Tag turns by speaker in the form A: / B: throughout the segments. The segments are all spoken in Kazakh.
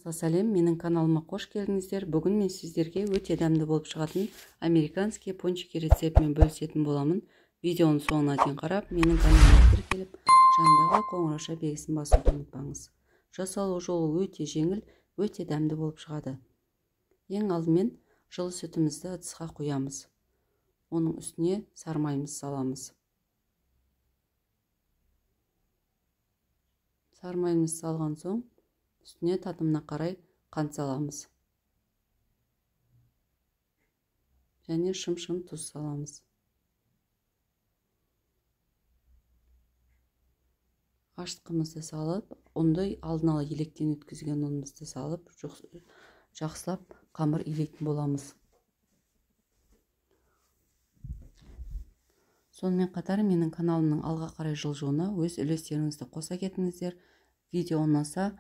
A: Барлықтарыңызға сәлем, менің каналыма қош келдіңіздер. Бүгін мен сіздерге өте дәмді болып шығатын американский пончики рецептімен бөлісетін боламын. Видеоның соңына дейін қарап, менің каналыма тіркеліп, жанындағы қоңырауша белгісін басуды ұмытпаңыз. Жасалу жолы өте жеңіл, өте дәмді болып шығады. Ең алдымен жылы сүтімізді ыдысқа құямыз. Оның үстіне сармайымызды саламыз. Сармайымызды салған соң үстіне татымына қарай қант саламыз. Және шым-шым тұз саламыз. Ашытқымызды салып, ұнды алдын ала електен өткізген ұнымызды салып, жақсылап қамыр илейтін боламыз. Сонымен қатар менің каналымның алға қарай жылжуына өз үлестеріңізді қоса кетіңіздер. Видео ұнаса,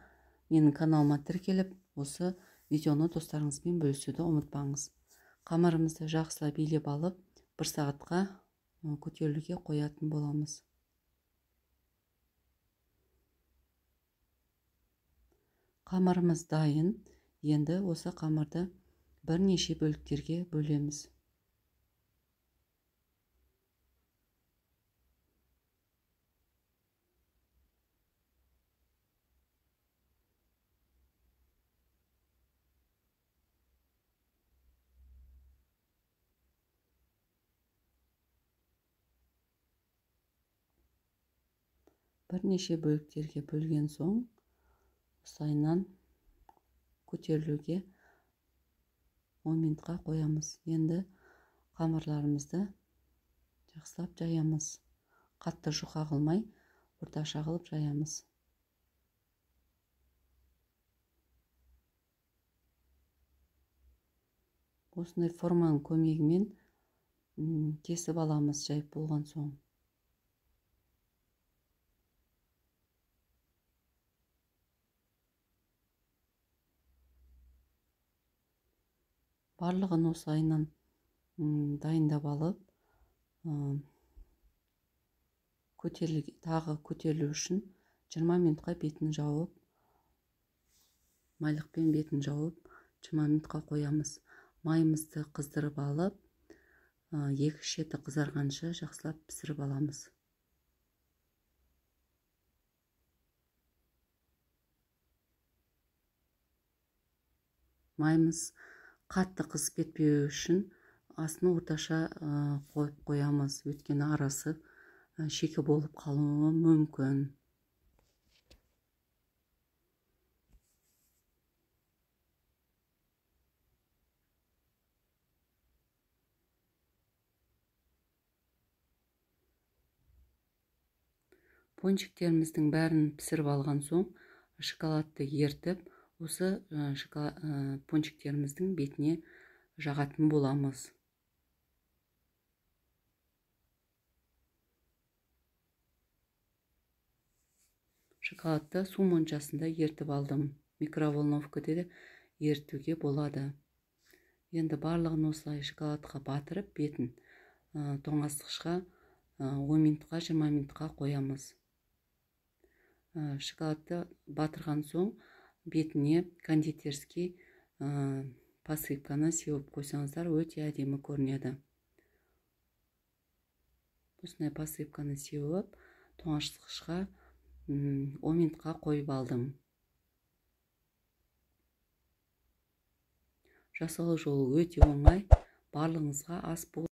A: менің каналыма тіркеліп, осы видеоны достарыңызбен бөлісуді ұмытпаңыз. Қамырымызды жақсылап илеп алып, бір сағатқа көтерілуге қоятын боламыз. Қамырымыз дайын. Енді осы қамырды бірнеше бөліктерге бөлеміз. Бірнеше бөліктерге бөлген соң, осылайынан көтерілуге 10 минутқа қоямыз. Енді қамырларымызды жақсылап жаямыз. Қатты жұқа қылмай, орташа қылып жаямыз. Осындай форманың көмегімен кесіп аламыз жайып болған соң. Барлығын осылайынан дайындап алып, тағы көтерілу үшін 20 минутқа бетін жауып, майлықпен бетін жауып, 20 минутқа қоямыз. Майымызды қыздырып алып, екі шеті қызарғанша жақсылап пісіріп аламыз. Майымыз қатты қызып кетпеу үшін астын орташа қойып қоямыз, өйткені арасы шикі болып қалуы мүмкін. Пончиктеріміздің бәрін пісіріп алған соң, шоколадты ертіп, осы пончиктеріміздің бетіне жағатын боламыз. Шоколадты су моншасында ертіп алдым. Микроволновкада да ертуге болады. Енді барлығын осылай шоколадқа батырып, бетін тоңазытқышқа 10 минутқа, 20 минутқа қоямыз. Шоколадты батырған соң бетіне кондитерский посыпканы сеуіп қойсаңыздар өте әдемі көрінеді. Осындай посыпканы сеуіп, тоңазытқышқа 10 минутқа қойып алдым. Жасалу жолы өте оңай. Барлығыңызға ас болсын.